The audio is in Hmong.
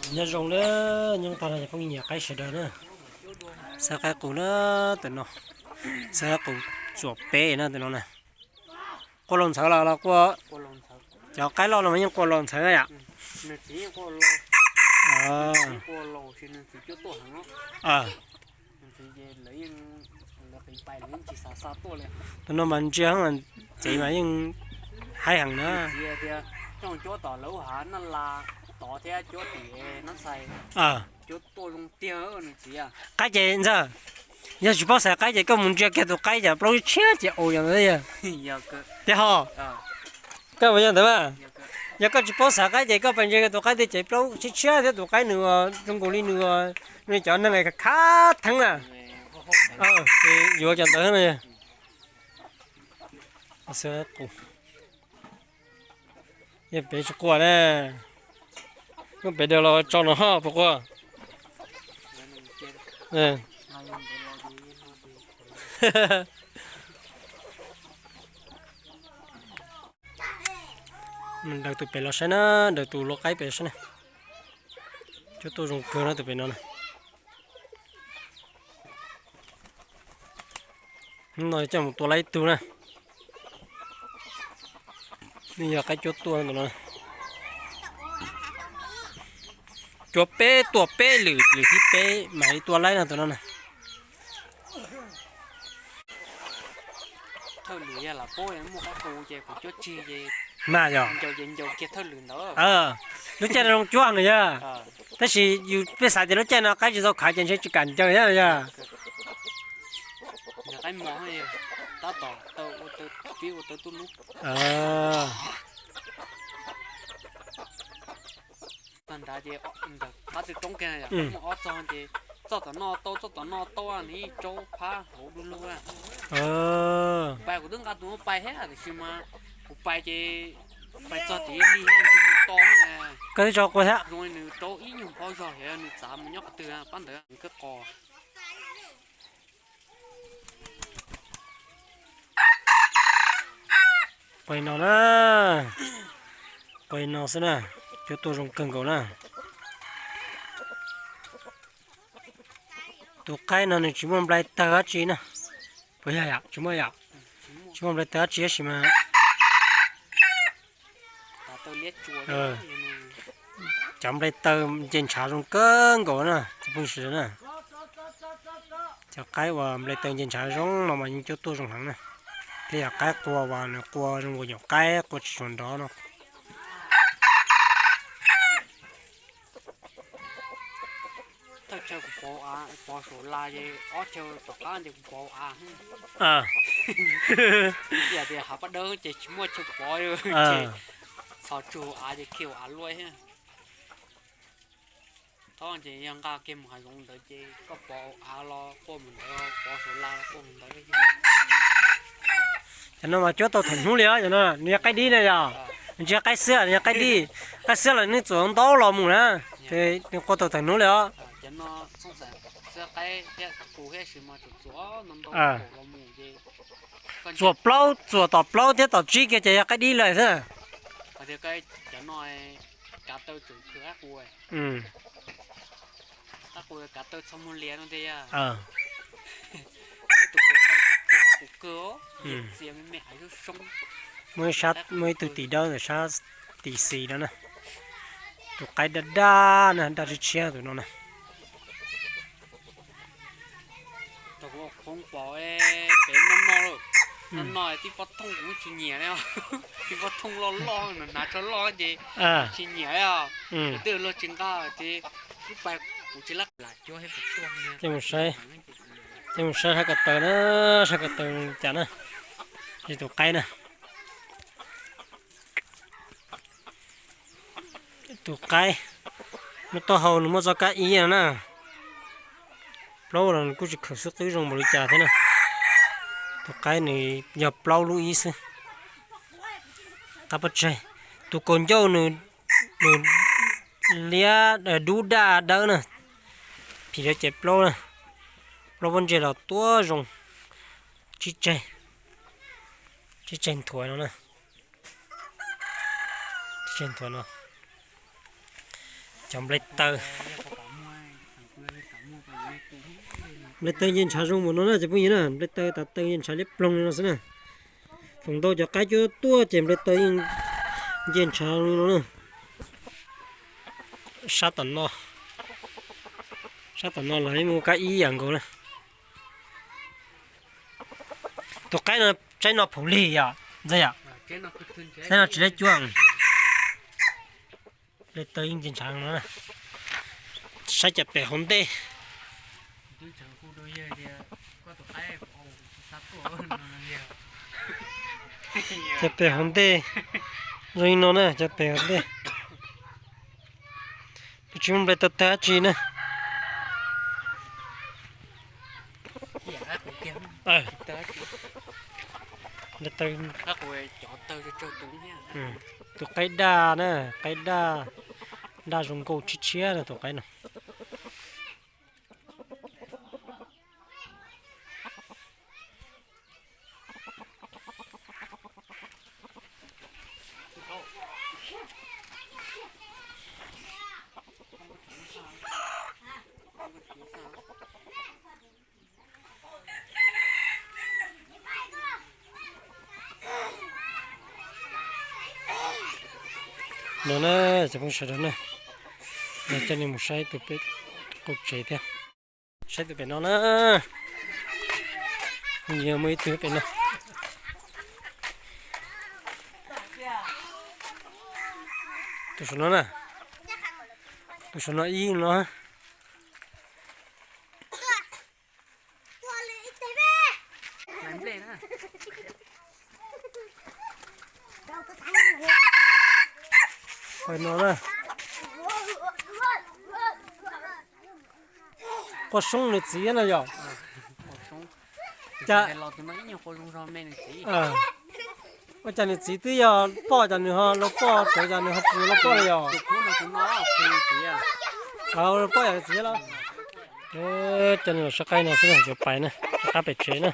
Nyob zoo na, nyob tag no cov phooj ywg nyiam qaib sawv daws na. Xab qaib qus na, tus no. Xab qaib qus txuam peb na tus no na. Quaj laus ntxhawv los los quaj. Cov qaib loj no mas yeej quaj laus ntxhawv yom. Tus no mas ntsia txawv mas yeej haib heev na. Qaib ces ntxawg, yog tsis paub xaiv qaib ces koj mus ntsia kiag tus qaib cov plaub tshiab ces ua yog ntawd. Tiag ho, koj ua yog ntawd mas. Yog koj tsis paub xaiv qaib ces koj pais ntsia kiag tus qaib twg ces plaub tshiab tshiab thiab tus qaib nws zoo nkaus li nws, nws cov neeg khav theeb na. Ces yuav cov ntawd no. Yog pem tsis quaj na, muab pem daws los tso no ho puas quaj. Daws tus pem los saib na, daws tus lau qaib pem los saib na. Cuab tuaj zoo kawg no tus pem no na. Hnub no coj mus tua laib tug na. Nws yog qaib cuab tuaj tus no. Cuab peb tuaj peb lwm, lwm thib peb mam li tua laib no tus no na. Mas yog lub caij no zoo cuab nws yog, tab sis yus peb xav tias lub caij no qaib tsis tau khav ces ntshe tsis kam ncaws thiab yog. Tag nrad ces ntawm qab twg roob kiag yom, muaj ob txog ces txoj tom no tau, txoj tom no tau, nws ib tsaub phab hauv du lug. Kuv pais kuv twb nqa tus no pais thiab tiam sis mas kuv pais ces pais txog tim lig thiab ntshe nws to, koj twb tso quas thiab zoo li nws rau ib nyuag hauv zog thiab nws txav mus nyob qhov twg pab ntawd nws kawg qos. Quas no na, quas no xwb na, cuab tuaj zoo kawg nkaus na. Tus qaib no nws tsis muaj nplai tawg dab tsi na. Puas yog yom? Tsis muaj yom? Tsis muaj nplai tawg dab tsi tab sis mas cov nplai tawg nce ntshav zoo kawg nkaus na txiv phooj ywg na. Cov qaib uas nplai tawg nce ntshav zoo no mas yeej cuab tuaj zoo heev na. Thiab yog qaib qua uas nws qua zoo nkaus nyuam qaib qua tsis tshua nrov no. Thawj chaw kuv pov av, pov saum laj ces ob chaw tom qab ces kuv pov av. Yog tias hav paj dawb ces tsis muaj chaw pov li, ces txhos tsuag av ces khi av luaj thiab. Thaum ces yog nqa kiag mus hav zoov ntawd ces koj pov av los quaj mus ntawd, pov saum laj los quaj mus ntawd. Cov no mas cuab tau thaum hnub li os, cov no nws yog qaib dib na yog, nws tsis yog qaib xwb, nws yog qaib dib. Qaib xwb los nej txuas ntaub los mus na, ces nws qua tau thaum hnub li os. Txuas plaub, txuas tom plaub thiab tom tsib kiag ces yog qaib dib lawm xwb. Muaj ib tug tim dawb ntawm sab tim xis no na. Tus qaib daj daj na, daj tshiab tshiab tus no na. Peb no no lawm, no no tib pob thooj kuv tsis nyiam li, tib pob thooj loj loj no hnav tso loj ces tsis nyiam li. Twb luag tsis nqa ces lub pais kuv tsis lab lam cuab thiab kuv tuaj. Ces mus saib sab ko taw na, sab ko taw cas na. Tus qaib na, tus qaib, lub taub hau nws muaj txoj kab ib no na. Plaub los nws kuj tsis khaws xwb, qwb zoo npaum li cas thiab na. Tus qaib nws yog plaub lub ib xwb. Qab pob tseg, tus kaus ncauj nws, nws liab dub daj dawb na. Phim cov ces plaub na, plaub pob ntseg los tuab zoo. Tsib tseg, tsib tseg nthuav no na. Tsib tseg nthuav no. Cov nplej taw, nplej taw nce ntshav zoo npaum no na cov phooj ywg na, nplej taw tav taw nce ntshav liab ploog li no xwb na. Foom ntau cov qaib cuab tuaj ces nplej taw yeej nce ntshav li no na. Sab tom no, sab tom no los yeej muaj kab ib yam nkaus na. Tus qaib no, tsaib no phaum lig yom ntxawg yom. Tsaib no tsis laib cuab. Nplej taw yeej nce ntshav no na. Saib cov pem hauv ntej. Cov pem hauv ntej zoo li no na, cov pem hauv ntej. Tsis muaj nplej taw tag dab tsi na. Nplej taw, tus qaib daj na, qaib daj, daj zoo nkauj tshiab tshiab na tus qaib no. No na, cov phooj sawv daws na, coj nej mus saib tus pem qaum tsev thiab. Saib tus pem no na, yog muaj ib tug pem no. Tus saum no na, tus saum no ib no. No na, quaj soob nws txiv na yom. Ua cas nws txiv twb yog poj cas nws ho los poj, tsev cas nws ho tsis los poj li yom. Poj yog nws txiv los. Coj nej los saib qaib no xwb na, cov pais na, cov qab pem tsev na.